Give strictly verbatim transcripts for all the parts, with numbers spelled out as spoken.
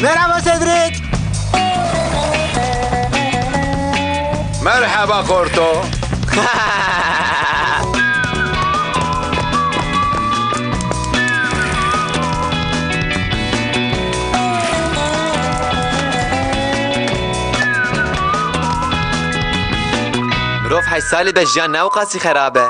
Merhaba Cedric. Merhaba Korto. Mirov heşt salî be jiyan ne ewqasî xerab e.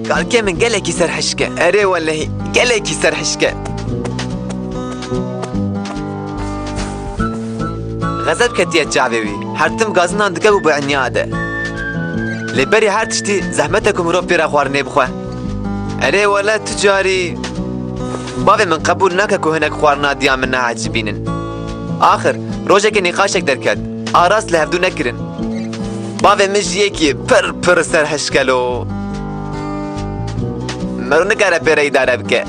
Kalkê min gelekî serhişk e. Erê welehî, gelekî serhişk e. Xezeb ketiye çavê wî. Her tim gazinan dike û bi inya de. Lê berî her tiştî zehmet e ku mirov pê re xwarinê bixwe. Erê wele tu carî. Bavê min qebûl nake ku hinek xwarina diya min neecibînin. Axir, rojekê nîqaşek derket. A rast li hevdû nekirin. Bavê min ji yekî pir pir serhişk e lo. Mero nikare pê re îdare bike.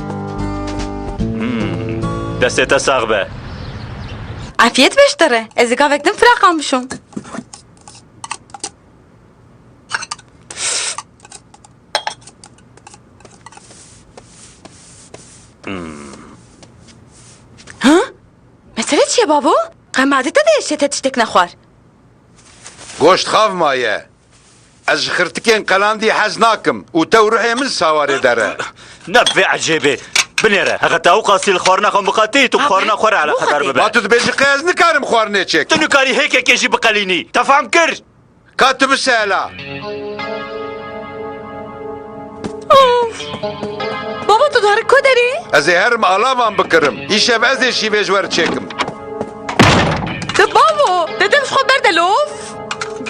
Hmm. Destê te sax be. Afiyet be ji te re. Ez ê gavek din firaqan bişom. Ha? Mesele çi ye babo? Qey madê te de êşê te tiştek nexwar? Goşt xav maye. Ez ji xirtikên qelandî hez nakim û tew ruhê min sawarê der e. Ne vê ecêbê. Binêre. Heqeta ew qasî li xwarina xwe miqatî, tu bi xwarina xwe re eleqedar bibe. Ma tu dibêjî qey ez nikarim xwarinê çêkim? Tu nikarî hêkekê jî biqelînî. Te fam kir? Ka tu bise hela. Of! Baba, tu diherin ku derê? Ez ê herim alavan bikirim. Îşev ez ê şîvê ji we re çêkim. Tu babo, dedim ji xwe berde lof.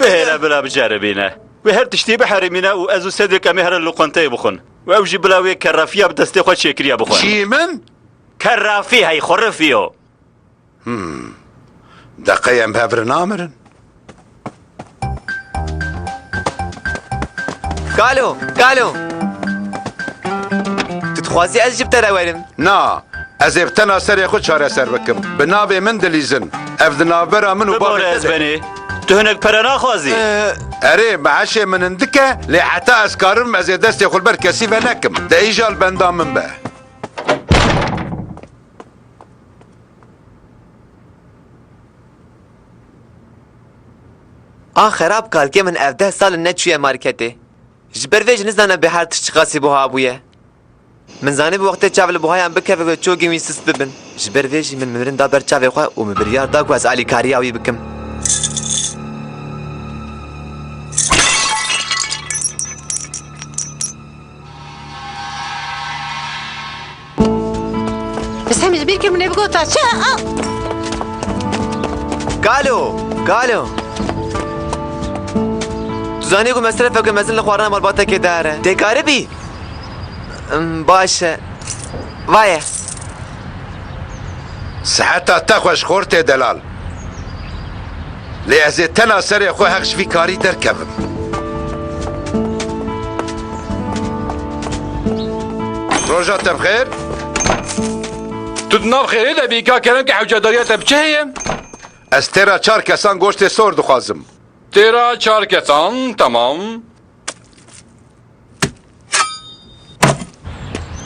Bihêle bila biceribîne. Wê her tiştî biherîmîne û ez û Cedric em ê herin loqenteyê bixwin. Û ew jî bila wê kerrafiya bi destê xwe çêkiriye bixwe. Çî min? Kerrafî hey xurifî yo. Hmm. De qey em bi hev re namirin? Kalo, Kalo! Tu dixwazî ez jî bi te re werim? Na, ez ê bi tena serê xwe çareser bikim. Bi navê min dilîzin. Ev di navbera min û bavê te de. Bibore ez benî. Tu hinek pere naxwazî? Ee, Erê, meeşê min hindik e, lê heta ez karim ez ê destê xwe li ber kesî ve nekim. De îja li benda min be. A xerab kalkê min ev deh sal in neçûye marketê. Ji ber vê jî nizane bê her tişt çiqasî buha bûye. Min zanîbû wextê çav li buhayan bikeve wê çogên wî sist bibin. Ji ber vê jî min mirin da ber çavê xwe û min biryar da ku ez alîkariya wî bikim. Bi semî ji bîr kir min ê bigota. Çi? A! Kalo! Kalo! Tu zanî ku mesrefeke mezin li xwarina malbatekê dare. Tê karibî? Him, baş e. Vaye. Siheta te xweş xortê delal. Lê ez ê tena serê xwe heq ji vî karî derkevim. Roja te bi xêr. Tu di nav xêrê de bî, ka kerem ke hewcedariya te bi çi heye? Ez têra çar kesan goştê sor dixwazim. Têra çar kesan, temam.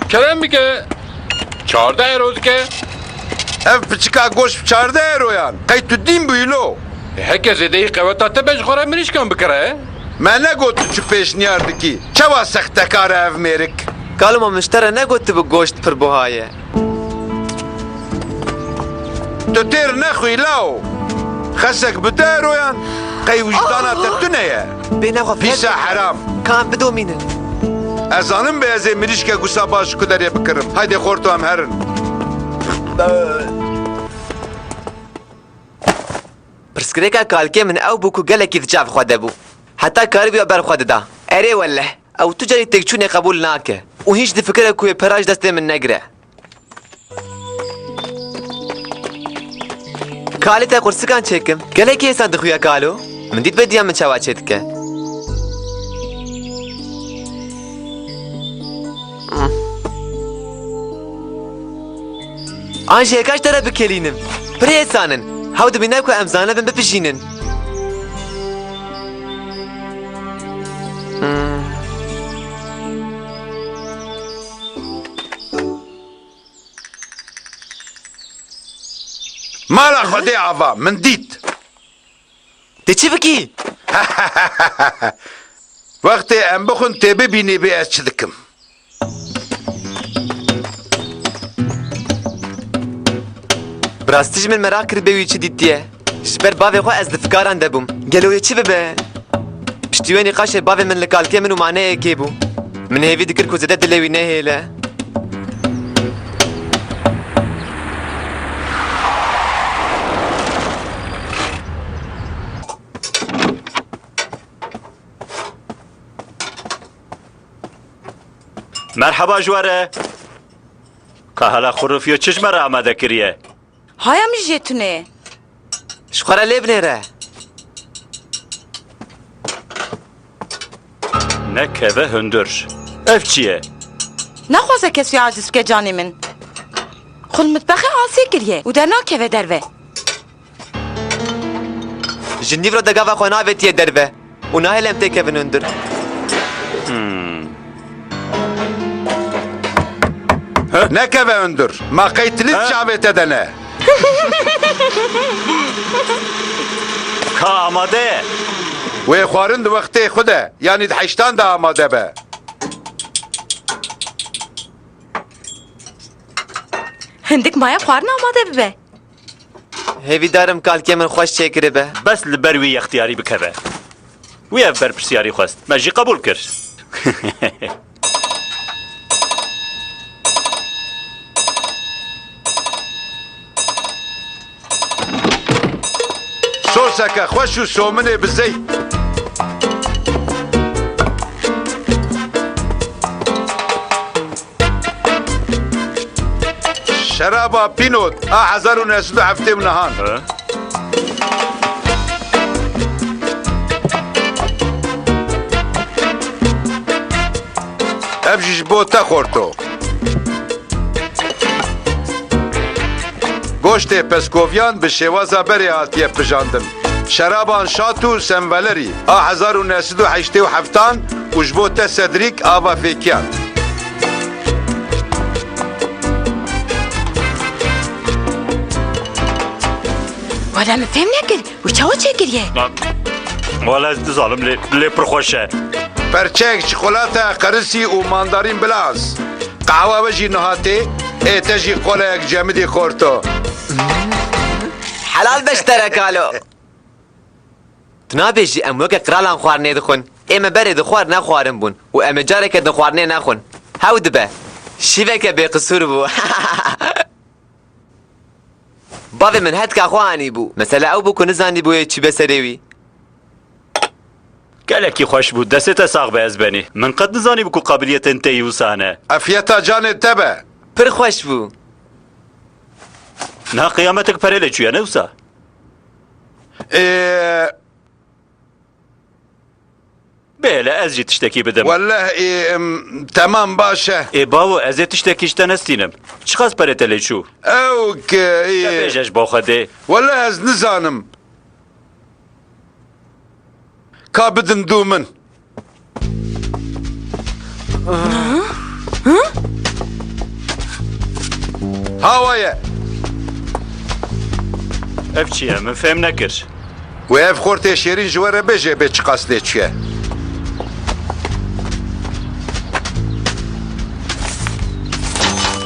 Kerem bike. Çardeh euro dike. Ev piçika goşt bi çardeh euroyan. Qey tu dîn bûyî lo? Heke zêdeyî qeweta te be ji xwe re mirîşkan bikire. Me negot tu çi pêşniyar dikî. Çawa sextekar e ev mêrik? Kalima min ji te re negotibû goşt pir buha ye. Tu têr nexwî law. Xesek bi du euroyan, qey wijdana te tune ye? Bê nexwe Pîsa heram. Kan bidomînin. Ez zanim bê ez ê mirîşkek wisa baş ji ku derê bikirim. Haydê xorto em herin. Pirsgirêka kalkê min ew bû ku gelekî di çav xwe de bû. Heta karibî we ber xwe dida. Erê welleh, ew tu carî têkçûnê qebûl nake û hîn jî difikire ku wê pera ji destê min negire. Kalê te qursikan çêkim. Gelekî hêsan dixuya kalo. Min dît bediya min çawa çêdike. An jî hêka ji te re bikelînim. Pir hêsan in. Hew dibîne ku em zanibin bipijînin. Hmm. Mala Xwedê ava, min dît. Tê çi bikî? Wextê em bixwin tê bibînî bê ez çi dikim. Bi rastî jî min meraq kir bê wî çi dîtiye. Ji ber bavê xwe ez di fikaran de bûm. Gelo wê çi bibe? Piştî wê nîqaşê bavê min li kalkê min û maneyê kê bû. Min hêvî dikir ku zêde dilê wî nehêle. Merheba ji we re. Ka hala xurûfiyo çi ji me re amade kiriye? Haya min jê tune ye. Ji xwe re lê binêre. Nekeve hundir. Ev çi ye? Naxwaze kes wî aciz bike canê min. Xwe li mitbexê asê kiriye û dernakeve derve. Ji nîvro de gava xwe navêtiye derve û nahêle em têkevin hundir. Hmm. Nekeve hundir. Ma qey tilît çavê te de ne? Ka amade ye. Wê xwarin di wextê xwe de, yanî di heştan de amade be. Hindik maye xwarin amade bibe. Hêvîdar im kalkê min xweş çêkiribe. Bes li ber wî yextiyarî bikeve. Wî ev berpirsiyarî xwest. Me jî qebûl kir. Soseke xweş û sominê bi zeyt. Şeraba Pinot a hezar û neh sed û heftê û nehan. Hı? Ev jî ji bo te xorto. Goştê peskoviyan bi şêwaza berê hatiye pijandin. Şeraban Şat û Senvelerî a hezar û neh sed û heştê û heftan û ji bo te Sedrîk ava fêkiyan. Wele min fêm nekir. Wî çawa çêkiriye? Wele ez nizanim lê, lê pir xweş e. Perçeyek çikolata qerisî û mandarîn bilaz. Qehwa we jî niha tê, ê te jî qoleyek cemidî xorto. Helal be ji te re kalo. Tu nabêjî em weke qiralan xwarinê dixwin. Ê me berê di xwarine xwarin bûn û em ê careke din xwarinê nexwin. Hew dibe. Şîveke bêqisûr bû. Bavê min hetka xwe anîbû. Mesele ew bû ku nizanîbû yê çi be serê wî. Gelekî xweş bû. Destê te sax be Ezbenî. Min qet nizanîbû ku qabiliyetên te yî wisa ne. Efiyeta canê te be. Pir xweş bû. Niha qiyametek perê lê çûye, ne wisa? Ê, Bêle ez jî tiştekî bidim. Welleh, ê, em, temam baş e. Ê bawo, ez ê tiştekî ji te nestînim. Çiqas perê te lê çû? Ew ki, ê. Te bêje ji bo Xwedê. Welleh ez nizanim. Ka bidin dû min. Hawa ye. Ev çi ye? Min fêm nekir. Wê ev xortê şêrîn ji we re bêje bê çiqas lê çûye.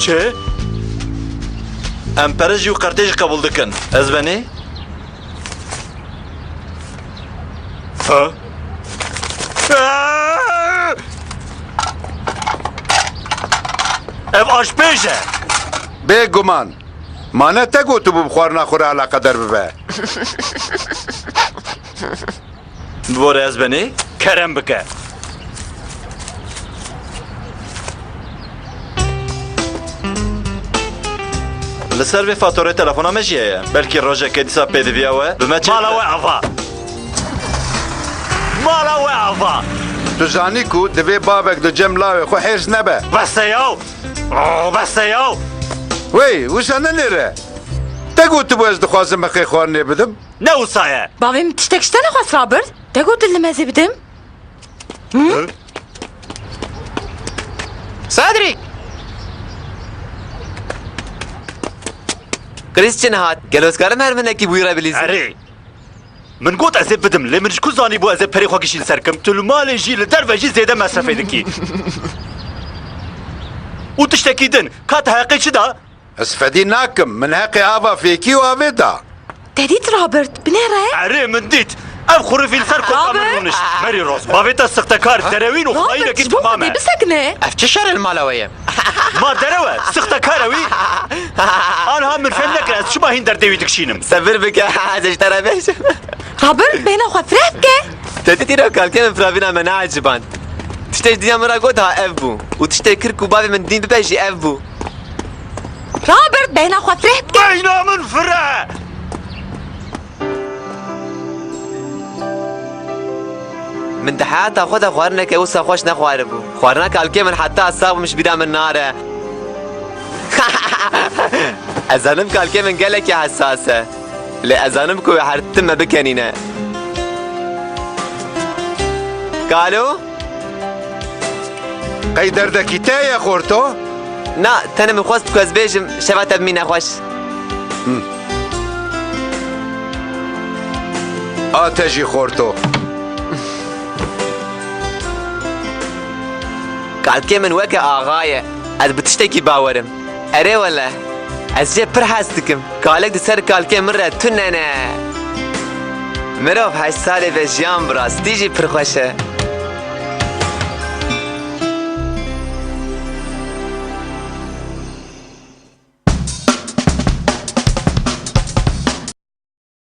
Çi? Em pere jî û qertê jî qebûl dikin. Ez benî? Ha? Ev aşpêj e. Bêguman. Ma ne te gotibû bi xwarina xwe re eleqedar bibe? Bibore ez benî, kerem bike. Li ser vê faturê telefona me jî heye. Belkî rojekê dîsa pêdiviya we bi me çêdibe. Mala we ava. Mala we ava. Tu zanî ku divê bavek di cem lawê xwe hêrs nebe. Bes e yaw! Oh, bes e yaw! Wey, wisa nenêre. Te gotibû ez dixwazim heqê xwarinê bidim. Ne wisa ye. Bavê min tiştek ji te nexwest, Robert. Te got li mezê bidim. Cedric! Christian hat. Gelo ez karim her hinekî bi wî re bilîzim? Erê. Min got ez ê bidim, lê min ji ku zanîbû ez ê perê xwe gişîn ser kim? Tu li malê jî, li derve jî zêde mesrefê dikî. Û tiştekî din, ka te heqê çi da? Ez fedî nakim, min heqê ava fêkî û avê da. Te dît Robert, binêre? Erê, min dît. Ev xurifî li ser kota min Robert! Rûnişt. Merî Roz, bavê te sixtekar, derewîn û Robert, xwayînekî ji bo temam e. Xwedê bisekine. Ev çi şer li mala we ye? Ma derew e, sixtekar e wî. Anha min fêm nekir, ez çima hîn derdê wî dikişînim? Sebir bike, ez ê ji te re bêjim. Robert, bêhna xwe fireh bike. Te dît îro kalkê min firavîna me neeciband. Tiştê ji dinya min re got ha ev bû. Û tiştê kir ku bavê min dîn bibe jî ev bû. Robert, bêhna xwe fireh bike. Bêhna min fireh! Min di heyata xwe de xwarineke wisa xweş nexwaribû. Xwarina kalkê min heta ez sax bim ji bîra min nare. Ez zanim kalkê min gelekî hesas e. Lê ez zanim ku wê her tim me bikenîne. Kalo? Qey derdekî te ye, xorto? Na, tenê min xwest ku ez bêjim, şeva te bimîne xweş. A te jî, xorto. Kalkê min weke axa ye. Ez bi tiştekî bawer im. Erê wele. Ez jê pir hez dikim. Kalek di ser kalkê min re tune ne. Mirov heşt salê ve jiyan bi rastî jî pir xweş e.